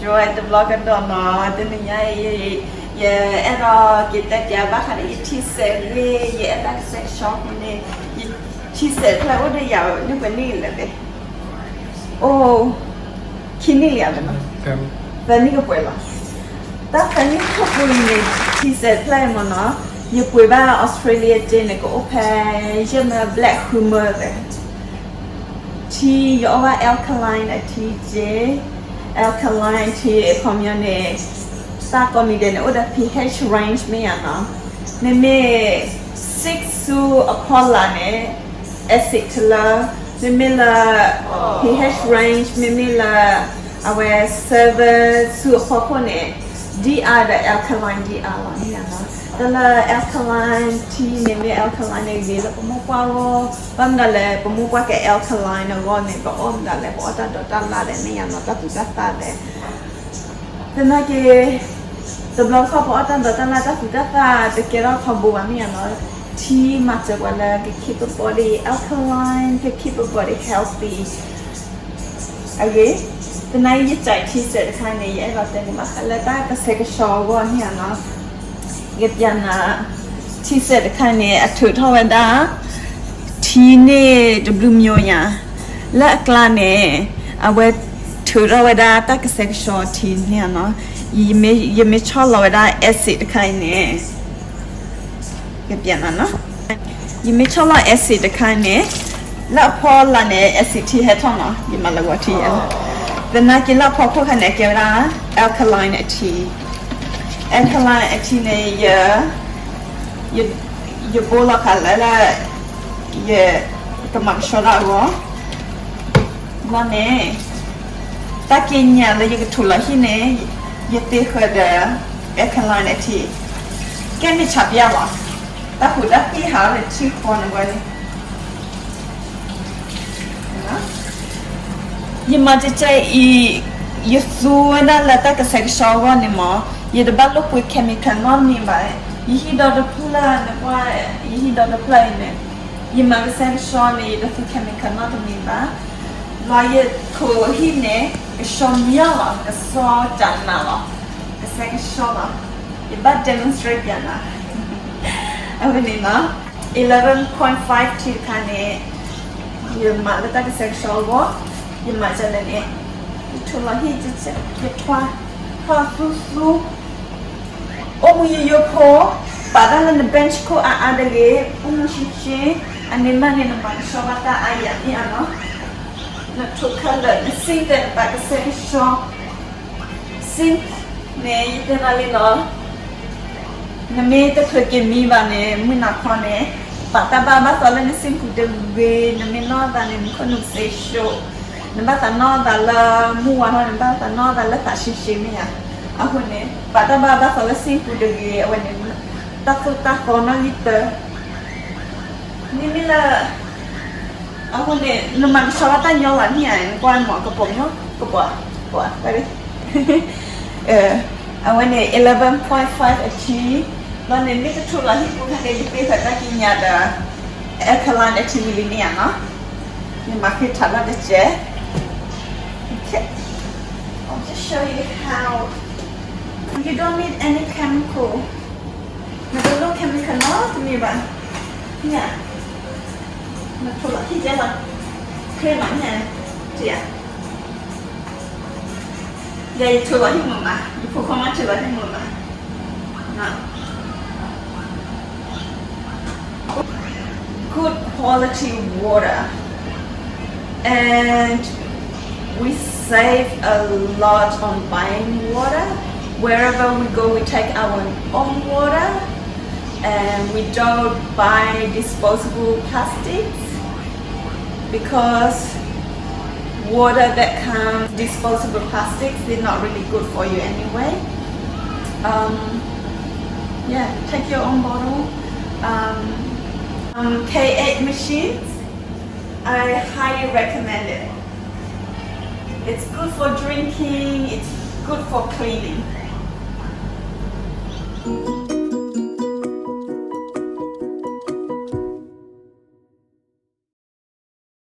Joy တဘျီကဒီးနီၤ, တနံၤညါအံၤ ယအဲၣ်ဒိးက့ၤတဲပၠးဘၣ်ဃးဒီးယထံစဲးဂ့ၢ်, ယအဲၣ်တၢ်ကဆှဲကဆှီအဃိန့ၣ်, ယထံစဲးတဖျၢၣ်အိၣ်ဒီးယၤန့ၢ်ပှဲၤနံၣ်လၢာ်လဲၣ်, အိၣ် ခံနံၣ်လံဧါ, သၢနံၣ်ကပှဲၤလီၤ. တၢ်သၢနံၣ်ခီပူၤအံၤန့ၣ် ထံစဲးတဖျၢၣ်အံၤမ့ၢ်နီၤ, ယပှ့ၤဘၣ် Australia က့န့ၣ် ကအိၣ်ဖဲ ယဲၢ်မၢ black humor သ့ ထံ ယအီၣ်ဘၣ် alkaline အထံက့, alkaline ထံအခီပညီန့ၣ်, တၢ်ကိးမံၤဒဲးန့ၣ် အိၣ်ဒီး pH range မ့ၢ်ဧါနီၤ, မ့မ့ၢ် six ဆူအဖီလာ်န့ၣ် acid တလၢ, မ့မ့ၢ်လၢ pH range မ့မ့ၢ်လၢ အဝဲ seven ဆူအဖီခိၣ်န့ၣ် DR ဒီး alkaline DR လီၤမ့ၢ်ဧါနီၤ. တၢ်လၢ alkaline ထံန့ၣ်မ့ၢ် alkaline န့ၣ်ဂ့ၤလၢပမိၢ်ပှၢ်အဂီၢ်, ဘၣ်မနုၤလဲၣ် ပမိၢ်ပှၢ်ကဲ alkaline အဂီၢ်န့ၣ် ပအီၣ်မနုၤလဲၣ်, ပအီၣ်တၢ်ဒိးတၢ်လၢ်ဒဲးမ့ၢ်ဧါနီၤ, တၢ်သူၣ်တၢ်သၣ်ဒဲး သနာ်က့ တဘျီတခီၣ်ပအီၣ်တၢ်ဒိးတၢ်လၢ် တၢ်သူၣ်တၢ်သၣ်တကဲထီၣ်ထီဘိဘၣ်မ့ၢ်ဧါနီၤ, ထံမၤစၢၤပှၤလၢက keep body alkaline, က keep body healthy အဂ့ၢ်, သနာ်က့ ယကြိုက်ထံစဲးတခါန့ၣ် ယအဲၣ်ဒိးတဲန့ၣ်ဘၣ်ဃးလၢတၢ်ကဆှဲကဆှီအဂီၢ်မ့ၢ်ဧါနီၤ, ယကပျးနၤ, ထံစဲးတခါန့ၣ် အထုးထီၣ်ဝဲဒၣ် ထံန့ၣ်တဘျုးမျိုးညါ, လၢအကျါန့ၣ် အဝဲထုးထီၣ်ဝဲဒၣ်တၢ်ကဆှဲကဆှီထံန့ၣ်ဧါနီၤ, ယမ့ၢ်ဆီၣ်လီၤဝဲဒၣ် acid တခါအံၤန့ၣ်, ကပျးနၤနီၤ, ယမ့ၢ်ဆီၣ်လီၤ acid တခါန့ၣ်, လၢအဖီလာ်န့ၣ် acid ထံဟဲထီၣ်နီၤ, ယမၤလၢဂီၤထံယဲလီၤ, သနာ်က့လၢအဖီခိၣ်ခါန့ၣ် အကဲဝဲဒၣ် alkaline အထံ, alkaline အထံန့ၣ် ယ ယဘိလီၤဃာ်လၢ ယကမၤကဆှီတၢ်အဂီၢ်, ဘျီန့ၣ် တၢ်က့ညါလၢယကထုးလီၤဟံၣ်န့ၣ် ယသ့ဃၢၤဒီး alkaline အထံ, ကဲန့ၣ်ဆးပျၢ်လီၤ, တၢ်ပူၤတၢ်သံၣ်ဟးထီၣ်လၢထံဃီန့ၣ်ဝဲန့ၣ် ယမၤကဲကဲအံၤ, ယသူဝဲဒၣ်လၢတၢ်ကဆှဲကဆှီအဂီၢ်န့ၣ်မး, ယတဘၣ်လိာ်ကွဲ chemical နီတမံၤဘၣ်, ယဟံၣ်ဒီတဖျၢၣ်န့ၣ်, ယဟံၣ်ဒီတဖျၢၣ်အံၤန့ၣ်, ယမၤကဆှဲကဆှီန့ၣ် ယတသူ chemical နီတမံၤဘၣ်, လီၤယထုးဟံၣ်န့ၣ် ကဆှီမံလီၤ, ကဆှီကနးလီၤ, ကဆှဲကဆှီလီၤ, ယဘၣ် demonstrate ပျးနၤ, အဝဲန့ၣ်နီၤ, eleven point five ထံတခါန့ၣ် ယမၤလၢတၢ်ကဆှဲကဆှီအဂီၢ်, ယမၤဒ်လဲၣ်န့ၣ်, ယထုးလီၤဟံၣ်, ယထွါ, ထွါသူသူ, အိၣ်မူယိယိဖိ, ပာ်တၢ်လၢန bench ခိၣ်အါအါတဂ့ၤ, အိၣ်မူရှဲရှဲ, အန့ၣ်မးန့ၣ် နမၤကဆှီဘၣ်တၢ်အါယၤမ့ၢ်ဧါနီၤ, နထုးခဲလၢာ် န sink သ့ၣ် နဘၣ်ကဆှဲကဆှီ sink န့ၣ် ယတဲနၤလံနီၤ, နမ့ၢ်တချုးက့ၤမံဘၣ်န့ၣ် မုၢ်နၤခီန့ၣ်, ပာ်တၢ်ဘၣ်ဘၣ်သီလၢန sink ပူၤတဂ့ၤ, နမ့ၢ်နီၢ်သးန့ၣ် နခိၣ်နူာ်စ့ၢ်စိး, နဘၣ်သးနီၢ်သးလၢမုၢ်ဝါထီၣ်, နဘၣ်သးနီၢ်သးလၢသးရှဲရှဲမ့ၢ်ဧါ, အဃိန့ၣ် ပာ်တၢ်ဘၣ်ဘၣ်သီလၢ sink ပူၤတဂ့ၤ, အဝဲန့ၣ် တၢ်သိၣ်တၢ်သီနီၣ်ဂံၢ်တၢ မ့မ့ၢ်လၢ အဃိန့ၣ် နမၤကဆှီဘၣ်တၢ်ညီလၢနဟံၣ်ဧါ, နကွၢ်မး ကပိာ်မး, ကပိာ်, ကပိာ်, အဝဲန့ၣ် eleven point five အထံ, ဘျီန့ၣ် မ့ၢ်တထုးလီၤဟံၣ်ပူၤခါန့ၣ် ယသ့ဃာ်တၢ်ကံးညာ်ဒီး alkaline အထံဝံၤလံမ့ၢ်ဧါနီၤ, ယမၤဃ့ထးလီၤတစဲး, okay, I'll just show you how, you don't need any chemical. နတလိၣ် chemical နီတမံၤဘၣ်. ညၣ်, နထုးလီၤဟံၣ်ကဲလီၤ, ချ့မးညၣ်, တယၤ, ယၤယထုးလီၤဟံၣ်မးမး, ယဖိခွါမးထုးလီၤဟံၣ်မးမး. Good quality water. And we save a lot on buying water. Wherever we go, we take our own water. And we don't buy disposable plastics because water that comes disposable plastics, they're not really good for you anyway. Um, yeah, take your own bottle. Um, um, K eight machines, I highly recommend it. It's good for drinking, it's good for cleaning.